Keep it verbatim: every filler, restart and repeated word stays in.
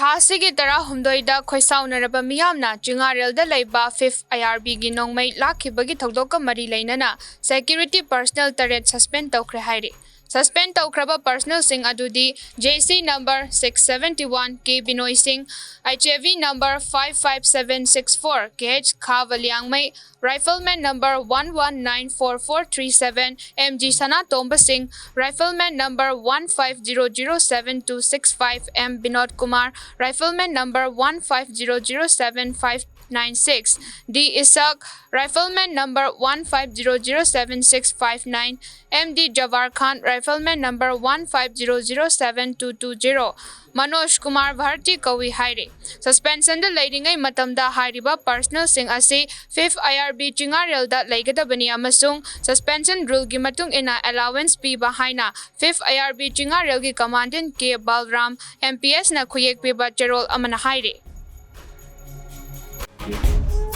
ꯊꯥꯁꯤꯒꯤ ꯇꯔꯥꯍꯨꯝꯗꯣꯏꯗ ꯈꯣꯏꯁꯥꯎꯅꯔꯕ ꯃꯤꯌꯥꯝꯅ ꯆꯤꯉꯥꯔꯦꯜꯗ ꯂꯩꯕ ꯐꯤꯐ ꯑꯥꯏ ꯑꯥꯔ ꯕꯤꯒꯤ ꯅꯣꯡꯃꯩ ꯂꯥꯛꯈꯤꯕꯒꯤ ꯊꯧꯗꯣꯛꯀ ꯃꯔꯤ ꯂꯩꯅꯅ ꯁꯦꯀ꯭ꯌꯨꯔꯤꯇꯤ ꯄꯔꯁꯅꯦꯜ ꯇꯔꯦꯠ ꯁꯁꯄꯦꯟ ꯇꯧꯈ꯭ꯔꯦ ꯍꯥꯏꯔꯤ꯫ ꯁꯁꯄꯦꯟ ꯇꯧꯈ꯭ꯔꯕ ꯄꯔꯁꯅꯦꯜꯁꯤꯡ ꯑꯗꯨꯗꯤ J C number six seventy one K ꯕꯤꯅꯣꯏ ꯁꯤꯡ, H A V number five five seven six four K H ꯈꯥꯕ Liangmai, Rifleman number one one nine four four three seven M G ꯁꯅꯥꯇꯣꯝꯕ ꯁꯤꯡ, Rifleman number one five zero zero seven two six five M Vinod Kumar, Rifleman number one five zero zero seven five nine six D ꯏꯁꯛ, Rifleman number one five zero zero seven six five nine M D ꯖꯕꯥꯔ ꯈꯥꯟ, Rifleman number one five zero zero seven two two zero Manoj Kumar Bharti ꯀꯧꯏ ꯍꯥꯏꯔꯤ꯫ ꯁꯁꯄꯦꯟꯁꯟꯗ ꯂꯩꯔꯤꯉꯩ ꯃꯇꯝꯗ ꯍꯥꯏꯔꯤꯕ ꯄꯔꯁꯅꯦꯜꯁꯤꯡ ꯑꯁꯤ fifth ꯑꯥꯏ R B ꯆꯤꯉꯥꯔꯦꯜꯗ ꯂꯩꯒꯗꯕꯅꯤ ꯑꯃꯁꯨꯡ suspension ꯔꯨꯜꯒꯤ ꯃꯇꯨꯡ ꯏꯟꯅ ꯑꯦꯂꯥꯋꯦꯟꯁ ꯄꯤꯕ ꯍꯥꯏꯅ ꯐꯤꯐ ꯑꯥꯏ ꯑꯥꯔ ꯕꯤ ꯆꯤꯉꯥꯔꯦꯜꯒꯤ ꯀꯃꯥꯟꯗꯦꯟ ꯀꯦ ꯕꯥꯜꯔꯥꯝ, M P S ꯅ ꯈꯨꯌꯦꯛ ꯄꯤꯕ ꯆꯦꯔꯣꯜ ꯑꯃꯅ ꯍꯥꯏꯔꯤ꯫